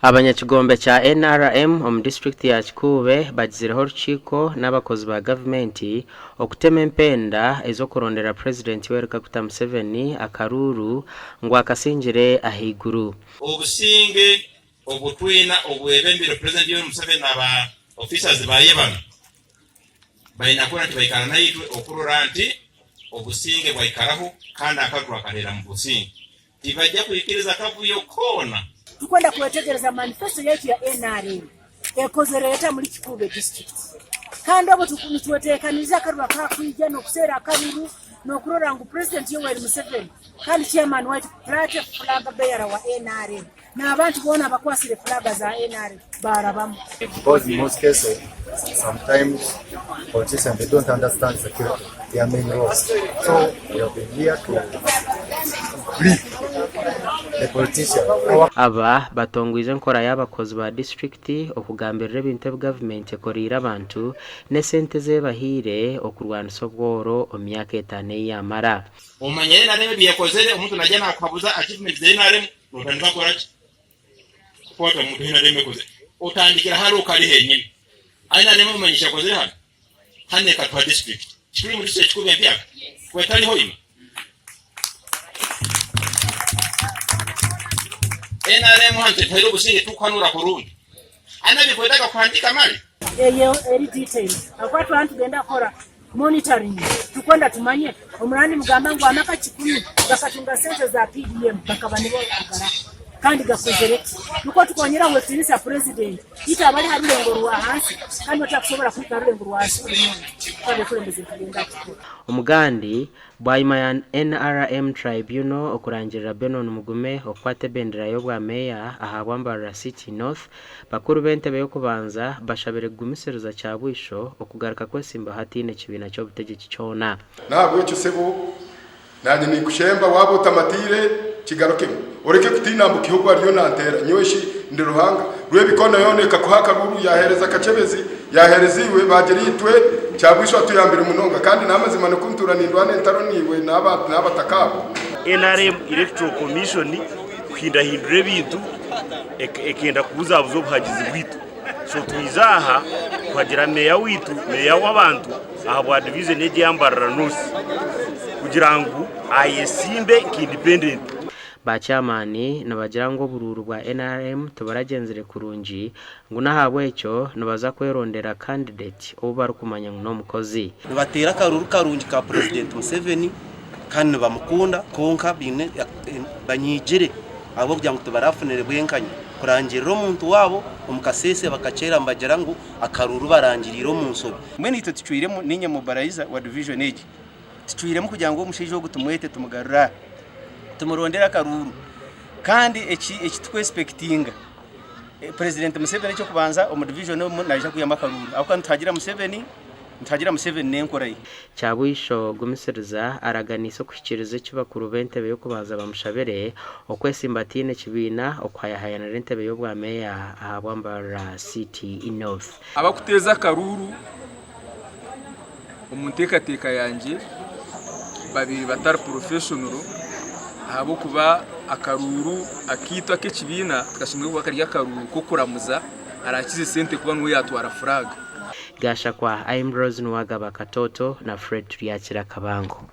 Abanyakigombe kya NRM omu disiturikiti ya Kikuube bagizireho orukiiko n'abakozi ba gavumenti okutema empenda ez'okurondera Purezidenti Yoweri Kaguta Museveni akaruuru ngu akasingire ahaiguru. Obusinge obu twina obwebembirwe Purezidenti Yoweri Museveni na ba officers baye banu baina kurora nti baikara naitwe okurora nti obusinge bwaikaraho kandi akaruru twakateera mu businge. Tibajja kwikiriza kavuyo koona. Tukwenda kwetegereza manifesto yaitu ya nrm ekozere eta muri Kikuube district kandi obwo nitwetekaniriza akaruru akakwija nokuseera akaruru nokurora ngu president Yoweri Museveni kandi chairman waitu party flag bearer wa nrm nabantu boona abakwasire flag za nrm barabamu. Because in most cases sometimes politicians they don't understand security their main role so we have been here to brief the politician our Aba batongwize enkora y'abakozi ba disiturikiti okugambirira ebintu ebi gavumenti ekoreire abantu n'esente ezi ebahaire okurwanisa obworo omu myaka etaano ei yaamara. Omanya NRM ebi ekozere, omuntu naija nakuhabuza achievements za NRM notandika kukora ki? Kukwata omuntu NRM ekozere. Otandikira hare okari henyini. NRM omanya eki ekozere hanu? Hanu ekatuha district. Tituri mu district Kikuube empyaka? Kwetari Hoima? NRM hanu tetuhaire obusinge tukuhanura kurungi. Hanu ebikwetaga kuhandika mali? Eyo eri detailed ahakuba twaba nitugenda kukora monitoring tukwenda tumanye omurandi mugamba ngu amaka kikumi gakatunga sente za PDM bakaba nibo agaraha kandi gakozere ki nikwo tukonyeraho ekitinisa president itwe abari aha rurengo rwa hansi kandi otakusobora kuhika aha rurengo rwa hansi buri mundi twabekulembeze nitugenda kukora. Omugandi, Bwanyima ya NRM Tribunal okurangirira Benon Mugume okukwata ebendera y'obwa meeya ahabwa Mbarara City North, bakuru b'entebe y'okubanza bashabire kugumisiriza Kyabwisho okugaruka kwesimbaho ataine kibiina ky'obutegyeki kyona. N'ahabw'ekyo sebo, naanye ninkushemba, waaba otamatiire, kigarukemu. Oreke kutiina mbu kiha ogu ariyo nanteera, nyowe shi ndi Ruhanga? Rwebikoona yoona ekakuha akaruuru, yaaheereza Kakyebezi, yaaheereza iwe, baagira itwe, Kyabwisho atuyambire munonga. Kandi n'amazima nikwo ntuura nindwana entaro naiwe n'abataka abo. NRM Electoral Commission kuhindahindura ebintu ekenda kubuzabuza obuhagizi bwaitu. So twiza aha kuhagira meeya waitu, meeya w'abantu ahabwa divizoni egi eya Mbarara North kugira ngu ayesimbe nka independent. Ba chairman nibagira ngu oburuuru bwa nrm tiburagyenzire kurungi ngu n'ahabw'ekyo nibaza kwerondera candidate ou barikumanya ngu n'omukozi. Nibateera akaruru karungi ka Purezidenti Museveni kandi nibamukunda kwonka baine banyiigire ahabw'okugira ngu tibarafunire bwenkanya kurangirira omuntu waabo omu kasheeshe bakakyera nibagira ngu akaruru barangiriire omu nshobi. Mbwenu itwe tucwiremu, niinye mobaraiza wa divijoni egi, tucwiremu kugira ngu omushaija ogu tumwete tumugarure aha, tumurondere akaruuru. Kandi eki eki tukwesipekitinga, Purezidenti Museveni eky'okubanza omu divijoni omu naija kwihamu akaruuru ahabw'okuba nituhagira Museveni, nituhagira Museveni n'enkora ye. Kyabwisho Gumisiriza araganiise okuhikiiriza eki bakuru b'entebe y'okubanza bamushabire, okwesimba ataine kibiina okuhayahayanira entebe y'obwa meeya ahabwa Mbarara City North. Abakuteeza akaruuru omu nteekateeka yangye babaire batari porofeshonoro ahabw'okuba akaruuru akaitu ak'ekibiina tikashemereire kuba kari akaruuru k'okuramuza araakize sente kuba niwe yaatwara furaaga. Gashakwa, Imrose Nuwagaba Katoto na Fred Turyakira Kabango.